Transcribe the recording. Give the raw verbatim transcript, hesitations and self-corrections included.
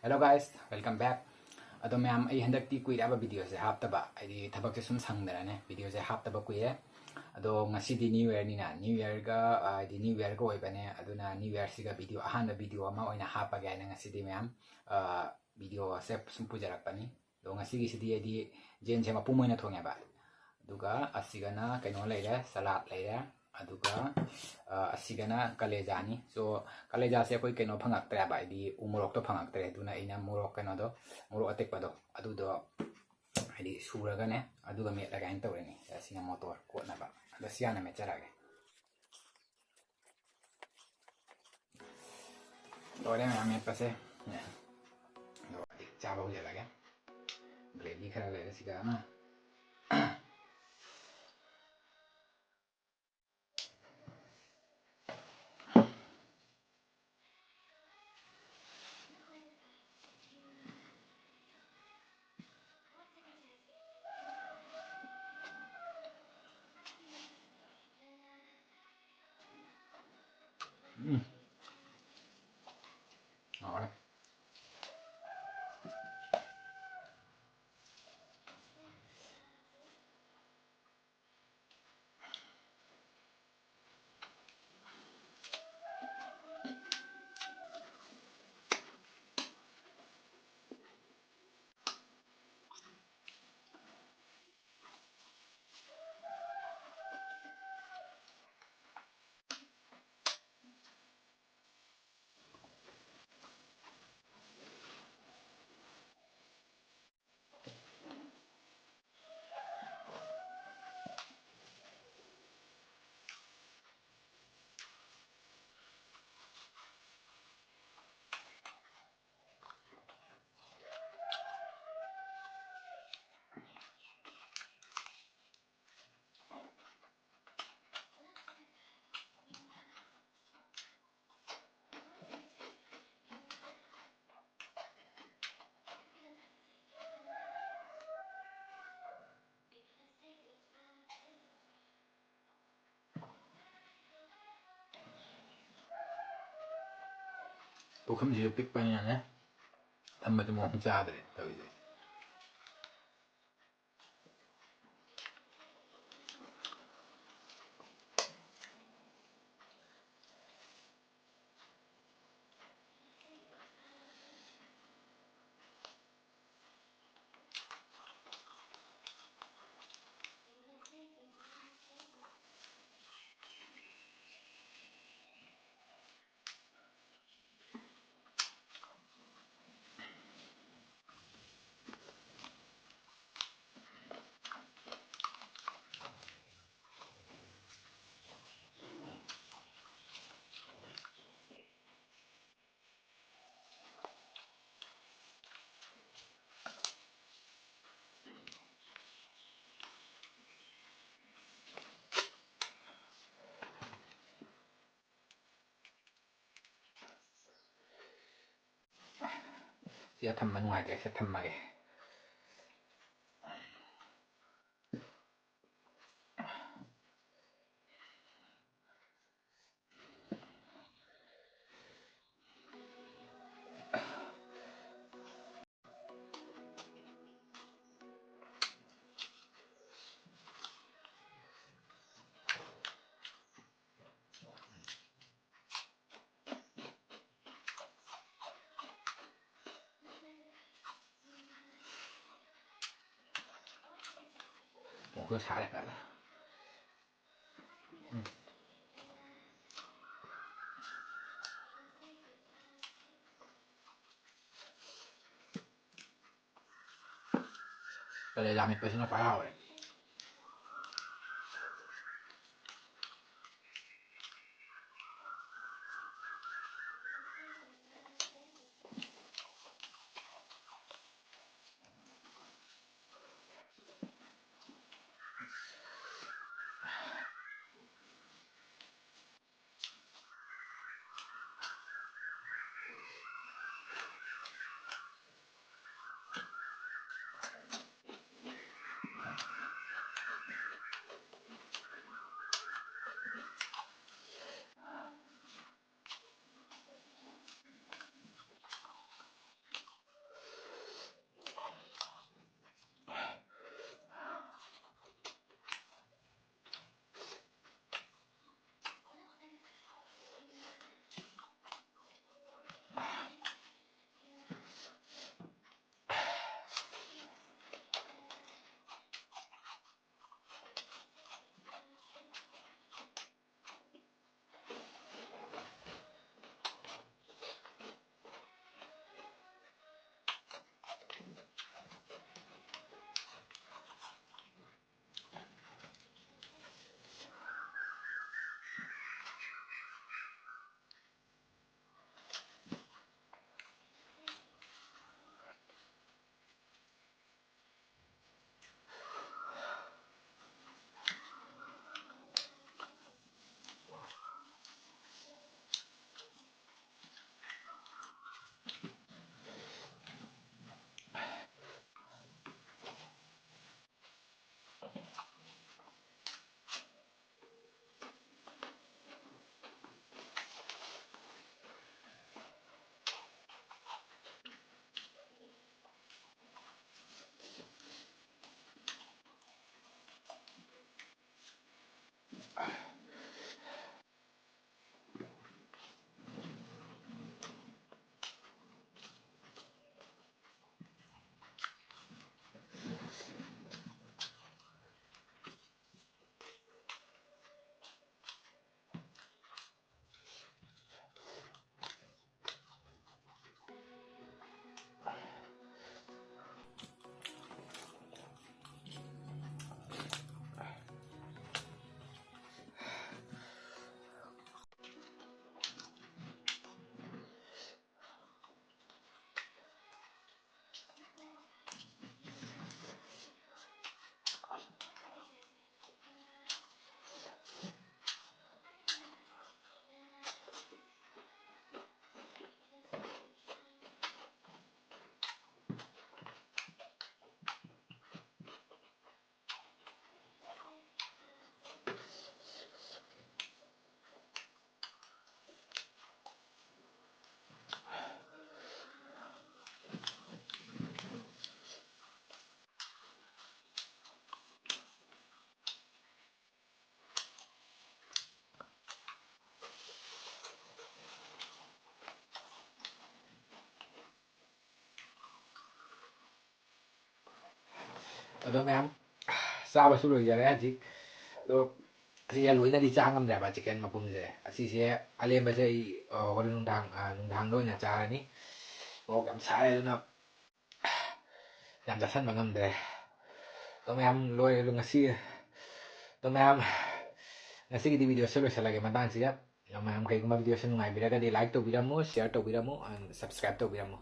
Hello guys, welcome back. ꯑꯗꯣ ꯃꯌꯥꯝ, ꯑꯩ ꯍꯟꯗꯛꯇꯤ ꯀꯨꯏꯔꯦꯕ videoꯁꯦ ꯍꯥꯞꯇꯕ, ꯍꯥꯏꯗꯤ ꯊꯕꯛꯁꯦ ꯁꯨꯝ ꯁꯪꯗꯅꯅꯦ videoꯁꯦ ꯍꯥꯞꯇꯕ ꯀꯨꯏꯔꯦ꯫ ꯑꯗꯣ ꯉꯁꯤꯗꯤ New Yearꯅꯤꯅ, New Yearꯒ, ꯑ, ꯍꯥꯏꯗꯤ New Yearꯒ ꯑꯣꯏꯕꯅꯦ, ꯑꯗꯨꯅ New Yearꯁꯤꯒ video, ꯑꯍꯥꯟꯕ video ꯑꯃ ꯑꯣꯏꯅ ꯍꯥꯞꯄꯒꯦ ꯍꯥꯏꯅ ꯉꯁꯤꯗꯤ ꯃꯌꯥꯝ, ꯑ, videoꯁꯦ ꯁꯨꯝ ꯄꯨꯖꯔꯛꯄꯅꯤ꯫ ꯑꯗꯣ ꯉꯁꯤꯒꯤꯁꯤꯗꯤ ꯑꯩꯗꯤ ꯌꯦꯟꯁꯦ ꯃꯄꯨꯝ ꯑꯣꯏꯅ ꯊꯣꯡꯉꯦꯕ꯫ ꯑꯗꯨꯒ ꯑꯁꯤꯒꯅ ꯀꯩꯅꯣ ꯂꯩꯔꯦ, salad ꯂꯩꯔꯦ꯫ ꯑꯗꯨꯒ, ꯑ, ꯑꯁꯤꯒꯅ ꯀꯂꯦꯖꯥꯅꯤ꯫ So, ꯀꯂꯦꯖꯥꯁꯦ ꯑꯩꯈꯣꯏ ꯀꯩꯅꯣ ꯐꯪꯉꯛꯇ꯭ꯔꯦꯕ, ꯍꯥꯏꯗꯤ ꯎ ꯃꯣꯔꯣꯛꯇꯣ ꯐꯪꯉꯛꯇ꯭ꯔꯦ꯫ ꯑꯗꯨꯅ ꯑꯩꯅ ꯃꯣꯔꯣꯛ ꯀꯩꯅꯣꯗꯣ, ꯃꯣꯔꯣꯛ ꯑꯇꯦꯛꯄꯗꯣ, ꯑꯗꯨꯗꯣ ꯍꯥꯏꯗꯤ ꯁꯨꯔꯒꯅꯦ, ꯑꯗꯨꯒ ꯃꯦꯠꯂꯒ ꯍꯥꯏꯅ ꯇꯧꯔꯅꯤ꯫ ꯑꯁꯤꯅ ꯃꯣꯇꯣꯔ ꯀꯣꯠꯅꯕ꯫ ꯑꯗꯣ ꯁꯤ ꯍꯥꯟꯅ ꯃꯦꯠꯆꯔꯛꯑꯒꯦ꯫ ꯂꯣꯏꯔꯦ ꯃꯌꯥꯝ ꯃꯦꯠꯄꯁꯦ꯫ ꯑꯗꯣ ꯆꯥꯕ ꯍꯧꯖꯤꯜꯂꯒꯦ꯫ Gravy ꯈꯔ ꯂꯩꯔꯦ ꯁꯤꯒ꯫ ꯎꯝ꯫ ꯍꯥꯎꯔꯦ꯫ ꯄꯨꯈꯝꯁꯤꯁꯨ ꯄꯤꯛꯄꯅꯤꯅꯅꯦ, ꯊꯝꯕꯗꯤ ꯃꯑꯣꯡ ꯆꯥꯗ꯭ꯔꯦ ꯇꯧꯔꯤꯁꯦ꯫ ꯁꯤ ꯊꯝꯕ ꯅꯨꯡꯉꯥꯏꯇ꯭ꯔꯦ, ꯁꯤ ꯊꯝꯃꯒꯦ꯫ ꯃꯣꯔꯣꯛꯁꯨ ꯁꯥꯔꯦ ꯐꯖꯅ꯫ ꯎꯝ꯫ ꯀꯂꯦꯖꯥ ꯃꯦꯠꯄꯁꯤꯅ ꯈ꯭ꯋꯥꯏ ꯍꯥꯎꯔꯦ꯫ ꯑꯗꯣ ꯃꯌꯥꯝ, ꯆꯥꯕꯁꯨ ꯂꯣꯏꯖꯔꯦ ꯍꯧꯖꯤꯛ꯫ ꯑꯗꯣ ꯑꯁꯤꯁꯦ ꯂꯣꯏꯅꯗꯤ ꯆꯥ ꯉꯝꯗ꯭ꯔꯦꯕ, ꯆꯤꯛꯀꯟ ꯃꯄꯨꯝꯁꯦ꯫ ꯑꯁꯤꯁꯦ ꯑꯂꯦꯝꯕꯁꯦ ꯑꯩ, ꯑ, ꯍꯣꯔꯦꯟ ꯅꯨꯡꯗꯥꯡ, ꯑ, ꯅꯨꯡꯗꯥꯡꯗ ꯑꯣꯏꯅ ꯆꯥꯔꯅꯤ꯫ ꯃꯣꯔꯣꯛ ꯌꯥꯝ ꯁꯥꯏ, ꯑꯗꯨꯅ ꯌꯥꯝ ꯆꯥꯁꯟꯕ ꯉꯝꯗ꯭ꯔꯦ꯫ ꯑꯗꯣ ꯃꯌꯥꯝ ꯂꯣꯏꯔꯦ꯫ ꯑꯗꯣ ꯉꯁꯤ, ꯑꯗꯣ ꯃꯌꯥꯝ, ꯉꯁꯤꯒꯤꯗꯤ ꯚꯤꯗꯤꯑꯣꯁꯦ ꯂꯣꯏꯁꯤꯜꯂꯒꯦ ꯃꯇꯥꯡꯁꯤꯗ꯫ ꯑꯗꯣ ꯃꯌꯥꯝ ꯀꯩꯒꯨꯝꯕ ꯚꯤꯗꯤꯑꯣꯁꯦ ꯅꯨꯡꯉꯥꯏꯕꯤꯔꯒꯗꯤ like ꯇꯧꯕꯤꯔꯝꯃꯨ, share ꯇꯧꯕꯤꯔꯝꯃꯨ, and subscribe ꯇꯧꯕꯤꯔꯝꯃꯨ꯫